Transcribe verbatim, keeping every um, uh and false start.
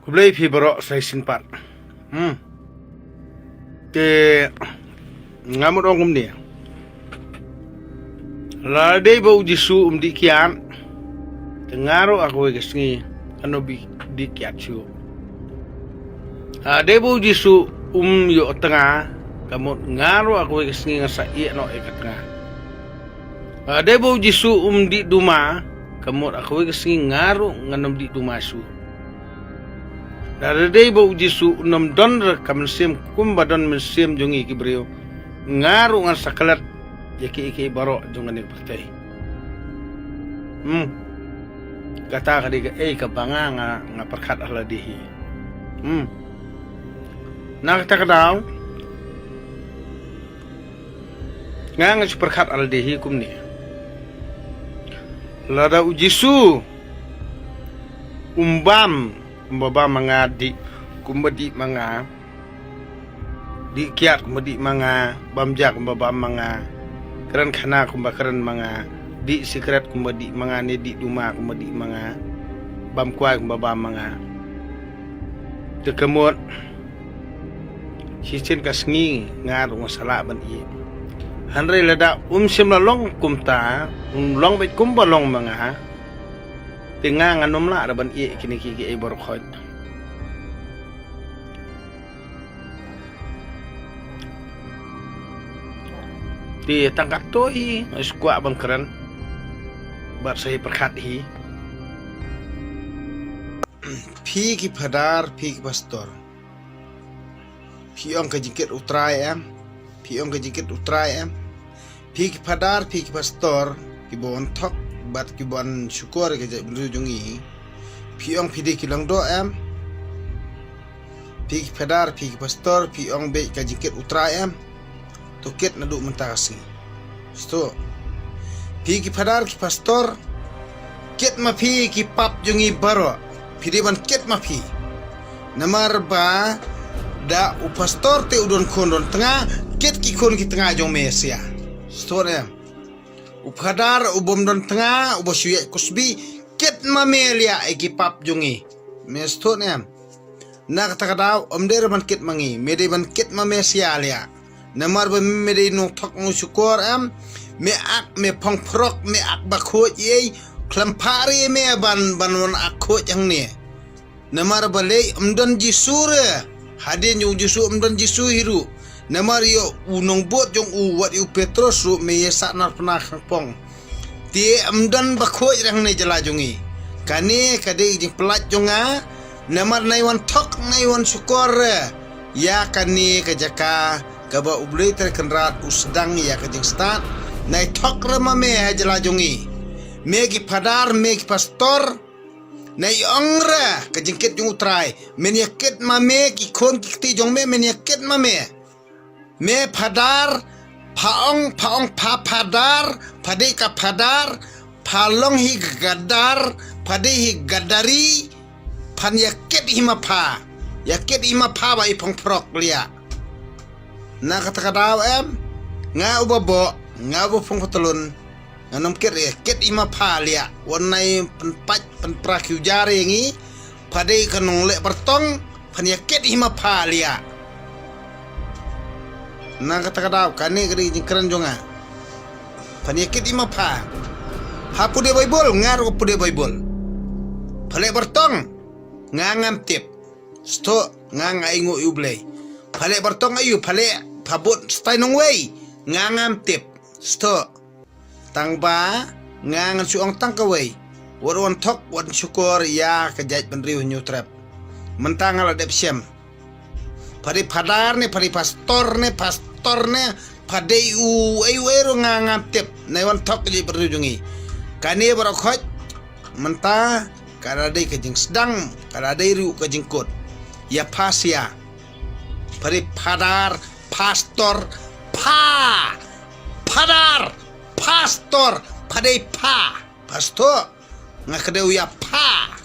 Khublei phi baroh sa shisien pat. Hmm. Te nga mut ong kumne. Lada dei ba u Jisu um dih kiad, te nga ruh ha kawei ka sngi ngan ym dih kiad shuh. Lada dei ba u Jisu um ïoh tnga, ka mut nga ruh ha kawei ka sngi ngan sa ïeh noh ïa ka tnga. Lada dei ba u Jisu um dih duma, ka mut ha kawei ka sngi nga ruh ngan ym dih duma shuh. Lada dei ba u Jisu un ym don re ka mynsiem kumba don mynsiem jong ngi ki briew, nga ruh ngan sa klet ïa kiei kiei baroh jong kane ka pyrthei. Hmm. Kata ka dei kaei kaba nga, nga, nga pyrkhat ha lade hi. Hmm. Na kata ka daw, nga, nga shu pyrkhat ha lade hi kumne. Lada u Jisu um bam kumba bam ma nga, dih kumba dih ma nga, dih kiad kumba dih ma nga, bam ja kumba bam ma nga, kren khana kumba kren ma nga, dih sikret kumba dih ma nga, ne dih duma kumba dih ma nga, bam kwai kumba bam ma nga. Te ka mut shisien ka sngi nga ruh nga sa lah ban ïeh. Hynrei lada um shym la long kumta, um long beit kumba long ma nga, te nga ngan ym lah re ban ïeh kine kiei kiei baroh khoit. Te tang katto hi nga sngewkwah ban kren bad sa ïa pyrkhat hi. Phi ki phadar, phi ki pastor, phi ong ka jingkit U Trai em? Phi ong ka jingkit U Trai em? Phi ki phadar, phi ki pastor, kiba wan thok bad kiba wan shukor ïa ka jaitbynriew jong ngi, phi ong phi dei ki lyngdoh em? Phi ki phadar, phi ki pastor, phi ong beit ka jingkit U Trai em? To kit naduh mynta ka sngi. Sngewthuh. Phi ki phadar ki pastor, kit ma phi ki pap jong ngi baroh. Phi dei ban kit ma phi. Namar ba da u pastor te u don khun don tnga, kit ki khun ki tnga jong me sha. Sngewthuh ne em? U phadar u bym don tnga, uba shu ïaid kusbi, kit ma me liah ïa ki pap jong ngi. Me sngewthuh ne em? Na kata ka daw, ym dei re ban kit ma ngi, me dei ban kit ma me sha liah. Namar ba me dei nongthok nongshukor em, me ak, me phong phrok, me ak ba khuid ei, khlem phah re me ban, ban wan ak khuid hangne. Namar balei? Ym don Jisu re. Hadien jong u Jisu ym don Jisu hi ruh. Namar ïa u nongbud jong u wat ïa u Petros ruh me ïa sah narphna khangpong. Te ym don ba khuid re hangne jylla jong ngi. Kane ka dei jingpyllait jong nga. Namar nai wan thok nai wan shukor re ïa kane ka jaka kaba U Blei Trai Kynrad u sdang ïa ka jingstad. Nai thok re ma me ha jylla jong ngi. Me ki phadar, me ki pastor, nai ong re ka jingkit jong U Trai. Men ïa kit ma me ki khun ki kti jong me, men ïa kit ma me. Me phadar, pha ong, pha ong pha phadar, pha dei ka phadar, pha long hi ka gadar, pha dei hi gadari, phan ïa kit hi ma pha. Ïa kit hi ma pha ba i phong phrok liah. Na kata ka daw em, nga uba boh, nga uba phong patlun, ngan ym kit re, kit hi ma pha liah. Wan nai pynpait pynpra ki u jar ïa ngi, pha dei ka nongleh bartong, phan ïa kit hi ma pha liah. Na kata ka daw, kane ka dei jingkren jong nga. Phan ïa kit hi ma pha. Ha pule Baibl, nga ruh pule Baibl. Pha leh bartong, nga ngam tip. Sngewthuh, nga nga ainguh ïa U Blei. Pha leh bartong aïu, pha leh, pha bud stai nongwei, nga ngam tip. Sngewthuh. Tang ba nga ngan shu ong tang kawei. Wat wan thok, wan shukor ïa ka jaitbynriew Hynñiewtrep. Mynta nga la dep shem. Pha dei phadar ne, pha dei pastor ne, pastor ne, pha dei u ei u ei ruh nga ngam tip. Nai wan thok ka jaitbynriew jong ngi. Kane baroh khoit. Mynta ka la dei ka jingsdang, ka la dei ruh ka jingkut. Ïa pha sha. Pha dei phadar, pastor, pha. Phadar, pastor, pha dei pha. Pastor, nga kdew ïa pha.